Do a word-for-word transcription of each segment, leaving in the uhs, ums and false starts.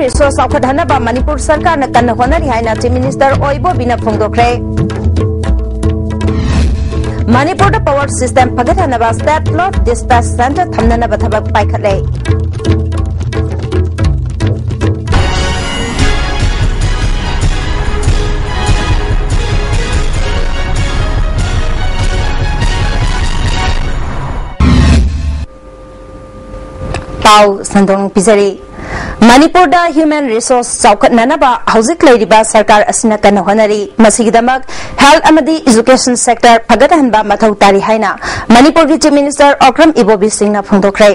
Resources ꯆꯥꯎꯈꯠꯍꯟꯅꯕ Manipur ꯁꯔꯀꯥꯔꯅ ꯀꯟꯅ ꯍꯣꯠꯅꯔꯤ ꯍꯥꯏꯅ ꯆꯤꯐ ꯃꯤꯅꯤꯁꯇꯔ ꯑꯣ ꯏꯕꯣꯕꯤꯅ ꯐꯣꯡꯗꯣꯛꯈ꯭ꯔꯦ꯫ ꯃꯅꯤꯄꯨꯔꯗ ꯄꯋꯥꯔ ꯁꯤꯁꯇꯦꯝ ꯐꯒꯠꯍꯟꯅꯕ ꯁ꯭ꯇꯦꯠ ꯂꯣꯗ ꯗꯤꯁꯄꯦꯆ ꯁꯦꯟꯇꯔ ꯊꯝꯅꯅꯕ ꯊꯕꯛ ꯄꯥꯏꯈꯠꯂꯦ꯫ ꯄꯥꯎ ꯁꯟꯗꯣꯛꯅ ꯄꯤꯖꯔꯤ꯫ ꯃꯅꯤꯄꯨꯔꯗ ꯍ꯭ꯌꯨꯃꯦꯟ ꯔꯤꯁꯣꯔꯁ ꯆꯥꯎꯈꯠꯅꯅꯕ ꯍꯧꯖꯤꯛ ꯂꯩꯔꯤꯕ ꯁꯔꯀꯥꯔ ꯑꯁꯤꯅ ꯀꯟꯅ ꯍꯣꯠꯅꯔꯤ꯫ ꯃꯁꯤꯒꯤꯗꯃꯛ ꯍꯦꯜꯊ ꯑꯃꯗꯤ ꯏꯖꯨꯀꯦꯁꯟ ꯁꯦꯛꯇꯔ ꯐꯒꯠꯍꯟꯕ ꯃꯊꯧ ꯇꯥꯔꯤ ꯍꯥꯏꯅ ꯃꯅꯤꯄꯨꯔꯒꯤ ꯆꯤꯐ ꯃꯤꯅꯤꯁꯇꯔ ꯑꯣꯀ꯭ꯔꯝ ꯏꯕꯣꯕꯤ ꯁꯤꯡꯅ ꯐꯣꯡꯗꯣꯛꯈ꯭ꯔꯦ꯫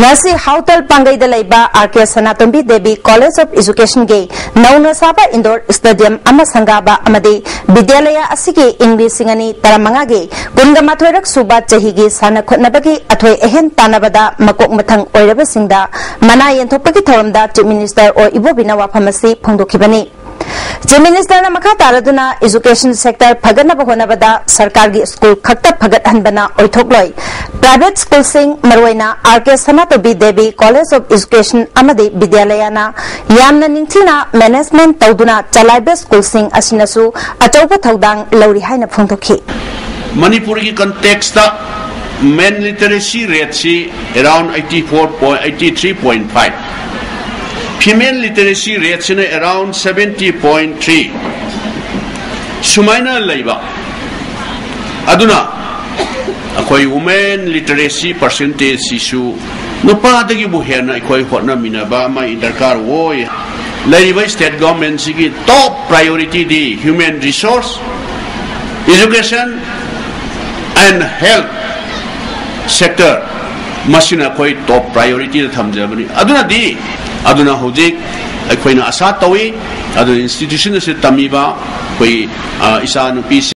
ꯉꯁꯤ ꯍꯥꯎꯇꯜ ꯄꯥꯡꯒꯩꯗ ꯂꯩꯕ R K Sanatombi Devi college of ꯏꯖꯨꯀꯦꯁꯟꯒꯤ ꯅꯧꯅ ꯁꯥꯕ ꯏꯟꯗꯣꯔ ꯁ꯭ꯇꯦꯗꯤꯌꯝ ꯑꯃ ꯁꯪꯒꯥꯕ ꯑꯃꯗꯤ ꯕꯤꯗ꯭ꯌꯥꯂꯌꯥ ꯑꯁꯤꯒꯤ ꯏꯪ ꯂꯤꯁꯤꯡ ꯑꯅꯤ ꯇꯔꯥꯃꯉꯥꯒꯤ ꯀꯨꯟꯒ ꯃꯥꯊꯣꯏꯔꯛ ꯁꯨꯕ ꯆꯍꯤꯒꯤ ꯁꯥꯟꯅ ꯈꯣꯠꯅꯕꯒꯤ ꯑꯊꯣꯏ ꯑꯍꯦꯟ ꯇꯥꯟꯅꯕꯗ ꯃꯀꯣꯛ ꯃꯊꯪ ꯑꯣꯏꯔꯕꯁꯤꯡꯗ ꯃꯅꯥ ꯌꯦꯟꯊꯣꯛꯄꯒꯤ ꯊꯧꯔꯝꯗ ꯆꯤꯐ ꯃꯤꯅꯤꯁꯇꯔ ꯑꯣ ꯏꯕꯣꯕꯤꯅ ꯋꯥꯐꯝ ꯑꯁꯤ ꯐꯣꯡꯗꯣꯛꯈꯤꯕꯅꯤ꯫ ꯆꯤꯐ ꯃꯤꯅꯤꯁꯇꯔꯅ ꯃꯈꯥ ꯇꯥꯔꯗꯨꯅ ꯏꯖꯨꯀꯦꯁꯟ ꯁꯦꯛꯇꯔ ꯐꯒꯠꯅꯕ ꯍꯣꯠꯅꯕꯗ ꯁꯔꯀꯥꯔꯒꯤ ꯁ꯭ꯀꯨꯜ ꯈꯛꯇ ꯐꯒꯠꯍꯟꯕꯅ ꯑꯣꯏꯊꯣꯛꯂꯣꯏ꯫ ꯄ꯭ꯔꯥꯏꯚꯦꯠ ꯁ꯭ꯀꯨꯜꯁꯤꯡ, ꯃꯔꯨꯑꯣꯏꯅ R K Sanatombi Devi college of education ꯑꯃꯗꯤ ꯕꯤꯗ꯭ꯌꯥꯂꯌꯥꯅ ꯌꯥꯝꯅ ꯅꯤꯡꯊꯤꯅ ꯃꯦꯅꯦꯖꯃꯦꯟꯠ ꯇꯧꯗꯨꯅ ꯆꯂꯥꯏꯕ ꯁ꯭ꯀꯨꯜꯁꯤꯡ ꯑꯁꯤꯅꯁꯨ ꯑꯆꯧꯕ ꯊꯧꯗꯥꯡ ꯂꯧꯔꯤ ꯍꯥꯏꯅ ꯐꯣꯡꯗꯣꯛꯈꯤ꯫ ꯃꯅꯤꯄꯨꯔꯒꯤ context men literacy rate around eighty four point, eighty three point five, female literacy ꯔꯦꯠꯁꯤꯅ ꯑꯦꯔꯥꯎꯟ ꯁꯚꯦꯟꯇꯤ ꯄꯣꯏꯟ ꯊ꯭ꯔꯤ ꯁꯨꯃꯥꯏꯅ ꯂꯩꯕ꯫ ꯑꯗꯨꯅ ꯑꯩꯈꯣꯏ ꯋꯨꯃꯦꯟ ꯂꯤꯇꯔꯦꯁꯤ ꯄꯥꯔꯁꯦꯟꯇꯦꯖꯁꯤꯁꯨ ꯅꯨꯄꯥꯗꯒꯤꯕꯨ ꯍꯦꯟꯅ ꯑꯩꯈꯣꯏ ꯍꯣꯠꯅꯃꯤꯟꯅꯕ ꯑꯃ ꯗꯔꯀꯥꯔ ꯑꯣꯏ꯫ ꯂꯩꯔꯤꯕ ꯁ꯭ꯇꯦꯠ ꯒꯣꯔꯃꯦꯟꯁꯤꯒꯤ ꯇꯣꯞ ꯄ꯭ꯔꯥꯏꯌꯣꯔꯤꯇꯤꯗꯤ human resources, education and health sector, ꯃꯁꯤꯅ ꯑꯩꯈꯣꯏ ꯇꯣꯞ ꯄ꯭ꯔꯥꯏꯌꯣꯔꯤꯇꯤꯗ ꯊꯝꯖꯕꯅꯤ꯫ ꯑꯗꯨꯅꯗꯤ, ꯑꯗꯨꯅ ꯍꯧꯖꯤꯛ ꯑꯩꯈꯣꯏꯅ ꯑꯁꯥ ꯇꯧꯏ, ꯑꯗꯨꯅ ꯏꯟꯁꯇꯤꯇ꯭ꯌꯨꯁꯟ ꯑꯁꯤꯗ ꯇꯝꯃꯤꯕ ꯑꯩꯈꯣꯏ, ꯑ, ꯏꯆꯥ ꯅꯨꯄꯤꯁꯤꯡ